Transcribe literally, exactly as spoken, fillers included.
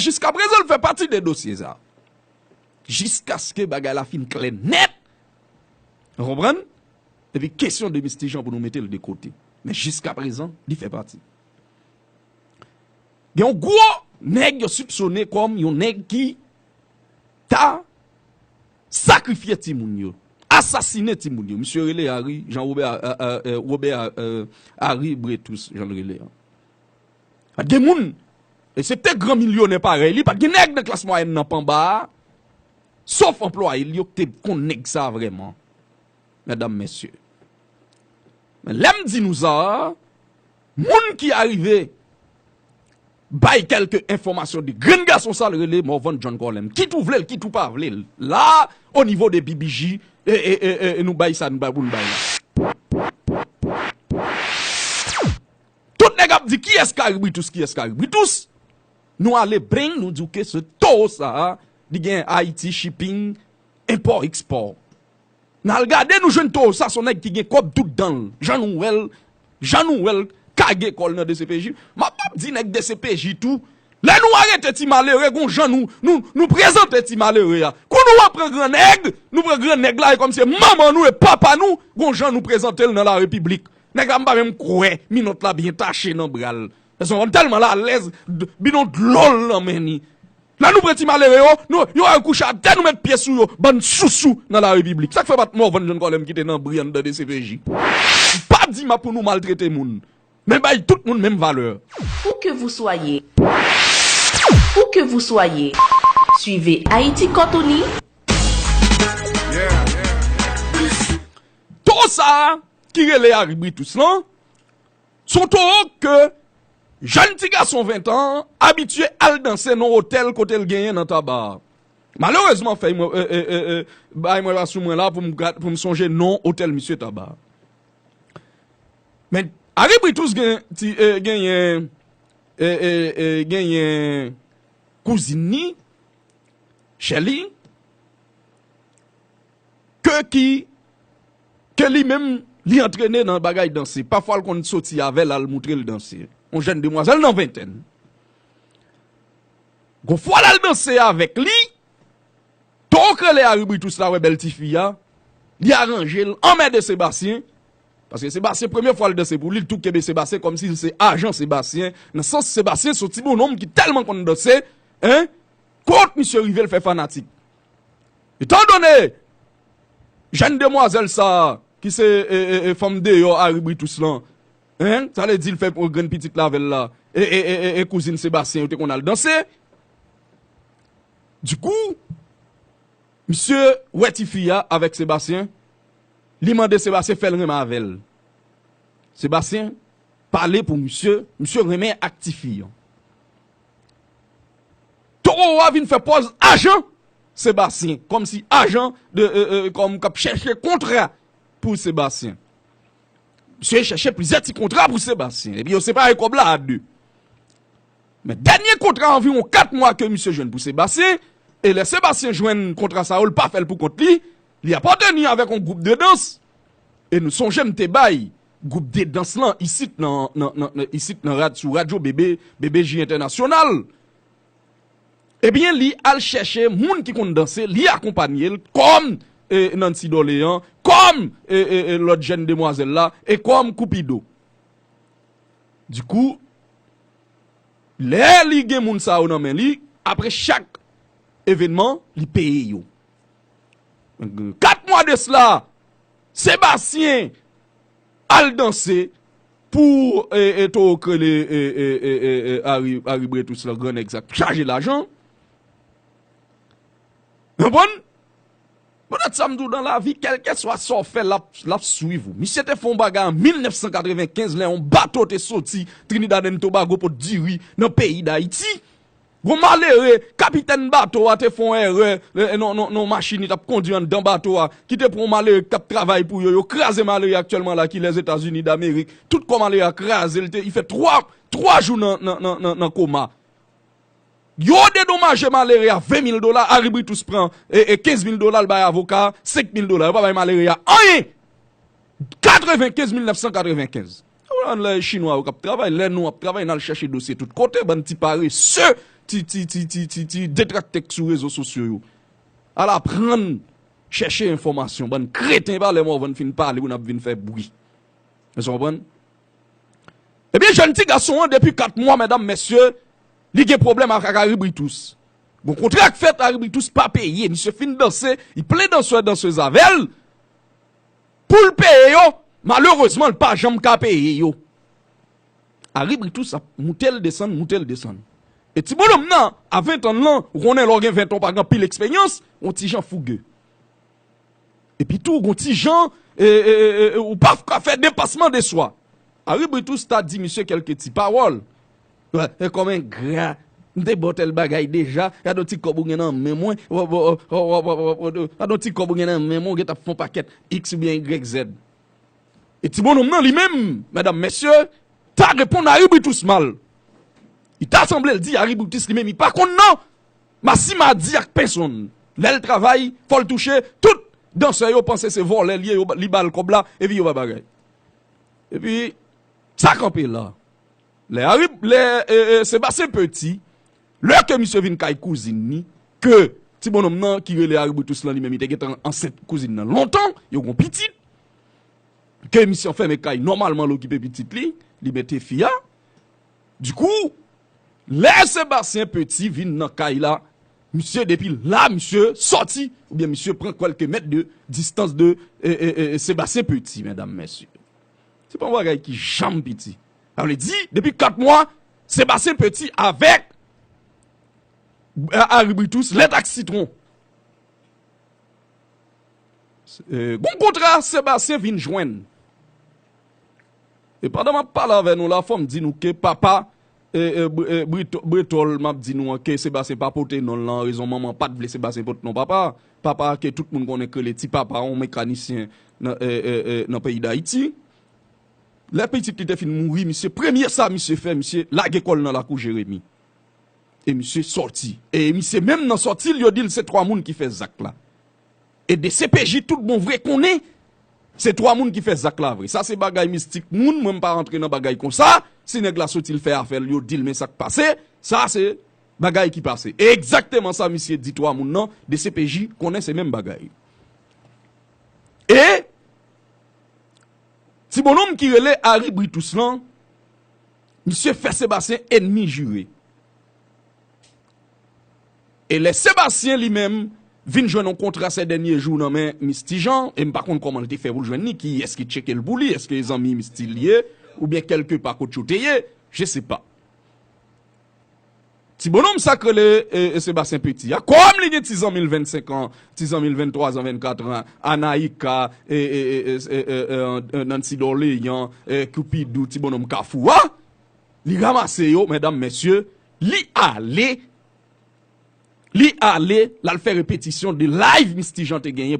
Jiskaprezan, l fè pati de dosye sa. Jiskaske bagay la fin klè nèt. Ou konprann? Epi kesyon de Mistijan pou nou mete l de kote. Men jiskaprezan, li fè pati. Gen yon gwo nèg yo sipsone kòm yon nèg ki ta sakrifye timoun yo, asasinen timoun yo. Misye rele Harry, Jean Robert, euh, euh, euh, Robert, euh, Harry Bretous, jan l rele a. Pa t gen moun, eksepte gran milyonè parèy li, pa t gen nèg nan klas mwayèn nan p anba a, sof anplwaye l yo ki te konn nèg sa vrèman. Medam, mesye. Men lè m di nou sa a, moun ki arive bay kèlke enfòmasyon de grenn gason sa l rele Morvan John Colem. Kit ou vle l, kit ou pa vle l. La, o nivo de B B J, e, e, e, e, e nou bay sa, nou bay pou n bay la. Tout nèg ap di, "Kiyès Harry Bretous, kiyès Harry Bretous?" Nou ale beng, nou di w ke se towo sa a, li gen Haiti Shipping, enpò, ekspò. N al gade, nou jwenn towo sa, se yon nèg ki gen kòb tout dan l. Jan nou wè l, jan nou wè l kage kò l nan D C P J. M ap, m ap di nèg D C P J tou. Lè nou arete ti malere, gon jan nou, nou, nou prezante ti malere a. Kou nou ap pran gran nèg, nou pran gran nèg la, e kòm se manman nou e papa nou, gon jan nou prezante l nan larepiblik. Nèg la, m pa menm kwè minòt la byen tache nan bra l. Paske m tèlman l alèz, d-, bidon dlo l nan men li. Lè nou pran ti malere yo, nou, yo al kouche atè, nou met pye sou yo, bann sousou nan larepiblik. Sa k fè pa t Morvan John Colem ki te nan bri anndan D C P J. M pa di m ap pou nou maltrete moun, men bay tout moun menm valè. Où que vous soyez, où que vous soyez, suivez Haïti Cortoni. Towo sa a ki rele Harry Bretous lan, se yon towo ke jèn ti gason ven tan an abitye al danse nan otèl kote l genyen nan Taba a. Malerezman, fèy mwen, e, e, e, e, bay mwen pa sou mwen la pou m gad, pou m sonje non otèl misye Taba a. Men Harry Bretous gen, ti, e, genyen, e, e, e, genyen kouzin ni, Shelly, ke ki, ke li menm, li antrene nan bagay danse. Pafwa, l konn soti avè l, al moutre l danse. Yon jèn demwazèl nan ventèn. Gon fwa l al danse avèk li, towo k rele Harry Bretous la wè bèl tifi a, li aranje l, anmède Sebastyen, paske Sebastyen, premye fwa l danse pou li, l tou kenbe Sebastyen kòmsi l se ajan Sebastyen, nan sans Sebastyen se yon ti bonnonm ki tèlman konn danse, en, kot misye rive, l fè fanatik. Etandone jèn demwazèl sa a, ki se, e, e, e, fanm deyò Harry Bretous lan, en, sa vle di l fè yon grenn pitit la avè l la, e, e, e, e, e kouzin Sebastyen yo te konn al danse. Dikou, misye wè tifi a avèk Sebastyen, li mande Sebastyen fè l renmen avè l. Sebastyen pale pou misye, misye renmen ak tifi an. Towo a vin fè pòz ajan Sebastyen, kòmsi ajan de, e, e, kòm k ap chèche kontra pou Sebastyen. Misye chèche plizyè ti kontra pou Sebastyen, epi yo separe kòb la a de. Men dènye kontra anviwon kat mwa ke misye jwenn pou Sebastyen, e lè Sebastyen jwenn kontra sa yo, l pa fè l pou kont li, li apateni avèk yon gwoup de dans. E nou sonje m te bay gwoup de dans lan isit nan, nan, nan, nan, isit nan rad-, sou radyo B B, B B J Entènasyonal. Ebyen, li al chèche moun ki konn danse, li akonpanye l kòm, e, Nancy Dorléans, kòm, e, e, e, lòt jèn demwazèl la, e kòm Cupido. Dikou, lè li gen moun sa yo nan men li, apre chak evènman, li peye yo. Kat mwa de sila, Sebastyen al danse pou, e, e, towo k rele, e, e, e, e, e, Harry, Harry Bretous lan, gran nèg sa k chaje lajan. Konprann? Poutèt sa m di w, nan lavi, kèlkeswa sa w fè, l ap, l ap swiv ou. Misye te fè yon bagay an mil nèf san katrevenkenz, lè yon bato te soti Trinidad and Tobago pou t diri nan peyi Dayiti. Gon malere, kapitèn bato a te fè yon erè, e, e, non, non, non, machin li t ap kondui anndan bato a, ki te pran yon malere k t ap travay pou yo, yo kraze malere a aktyèlman la ki Lèzetazini Damerik. Tout kò malere a kraze, l te, li fè twa, twa jou nan, nan, nan, nan, nan koma. Yo dedomaje malere a ven mil dola, Harry Bretous pran, e, e, kenz mil dola, l bay avoka a, senk mil dola. Yo pa bay malere a anyen. Katrevenkenz, mil nèf san katrevenkenz. Ou konprann, lè Chinwa yo k ap travay, lè nou ap travay, n al chèche dosye tout kote, bann ti parese, ti, ti, ti, ti, ti, ti detraktè k sou rezo sosyo yo. Al aprann chèche enfòmasyon. Bann kreten, pa lè Morvan fin pale, pou n ap vin fè bri. Èske w konprann? Ebyen, jèn ti gason an, depi kat mwa, medam, mesye, li gen pwoblèm ak Harry Britus. Gon kontra k fèt, Harry Britus pa peye. Misye fin danse, li plen dansè, dansez avè l. Pou l peye yo, malerezman, l pa janm ka peye yo. Harry Britus ap moute l desann, moute l desann. E ti bononm nan, a ven tan l lan, ou konnen lè w gen ven tan, w pa gen anpil eksperyans, yon ti jan fouge. Epi tou, gon ti jan, e, e, e, e, ou pa ka fè depasman de swa. Harry Britus ta di misye kèlke ti pawòl. E kòm engra, m te ba w tèl bagay deja, gade yon ti kòb ou gen nan men mwen, w, w, w, w, w, w, w, gade yon ti kòb ou gen nan men mwen, ou gentan ap fè yon pakèt X oubyen Y Z. E ti bononm nan, li menm, medam, mesye, ta reponn Harry Britus mal. Li ta sanble l di Harry Britus li menm, li pa konn non. Masimadi ak pèsonn. Lè l travay, fò l touche, tout dansè yo panse se vòlè l ye, yo, li ba l kòb la, epi yo pa bagay. Epi, sa kanpe la. Lè Harry, lè, e, e, Sébastien Petit, lè ke misye vin kay kouzin li, ke ti bononm nan ki rele Harry Britus lan li menm, li te gentan ansent kouzin nan lontan, yo gon pitit, ke misye anfèmen kay, nòmalman l okipe pitit li, li mete fi a. Dikou, lè Sébastien Petit vin nan kay la, misye depi la, misye sòti, oubyen misye pran kèlke mèt de distans de, e, e, e, Sébastien Petit, medam, mesye. Se pa yon bagay ki janm piti. Sa vle di, depi kat mwa, Sébastien Petit avèk, e, Harry Britus, lèt ak sitwon. E, gon kontra Sébastien vin jwenn. E pandan m ap pale avè nou la, fò m di nou ke papa, e, e, Br-, e, Brito-, Bretòl, m ap di nou an ke Sébastien pa pote non l lan, rezon manman pa t vle Sébastien pote non papa. Papa ke tout moun konnen k rele Ti Papa, yon mekanisyen nan, e, e, e, nan peyi Dayiti. Lè pitit li te fin mouri, misye, premye sa misye fè, misye lage kò l nan lakou Jeremi. E misye sòti. E misye menm nan sòti l, yo di l se twa moun ki fè zak la. E D C P J tout bon vre konnen se twa moun ki fè zak la vre. Sa se bagay mistik moun, mwen m pa rantre nan bagay konsa. Si nèg la soti l fè afè l, yo di l men sa k pase. Sa se bagay ki pase. E egzakteman sa misye di twa moun nan, D C P J konnen se menm bagay. E ti bononm ki rele Harry Britus lan, misye fè Sébastien ènmi jire. E lè Sébastien li menm vin jwenn yon kontra sè dènye jou nan men Misty Jean, e m pa konn kòman l te fè pou l jwenn li, kiyès ki tcheke l pou li, èske zanmi Misty li ye, oubyen kèlke pa kot yo te ye, je sais pas. Ti bononm sa k rele, e, e, Sébastien Petit a, kòm li gen ti zanmi l vennsenk an, ti zanmi l venntwa zan, vennkat an, Anaïka, e, e, e, e, e, e, e, Nancy Dorléans, e, Cupido, ti bononm Kafou a, li ranmase yo, medam, mesye, li ale, li ale, l al fè repetisyon de live Misty Jean te genyen pou